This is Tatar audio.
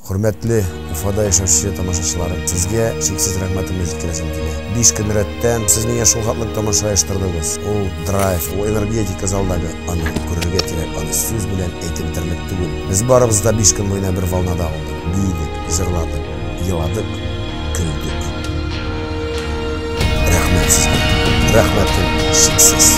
Хөрмәтле Уфада яшәүче тамашачыларым, сезгә чиксез рәхмәтемне җиткерәсем килә. 5 көн рәттән сез миңа шул хәтле тамаша оештырдыгыз. Ул драйв, ул энергетика залдагы, аны күрергә кирәк, аны сүз белән әйтеп бетерерлек түгел. Без барыбыз да 5 көн буена бер волнада булдык. Биедек, җырладык, еладык, көлдек. Рәхмәт сезгә. Рәхмәтем чиксез.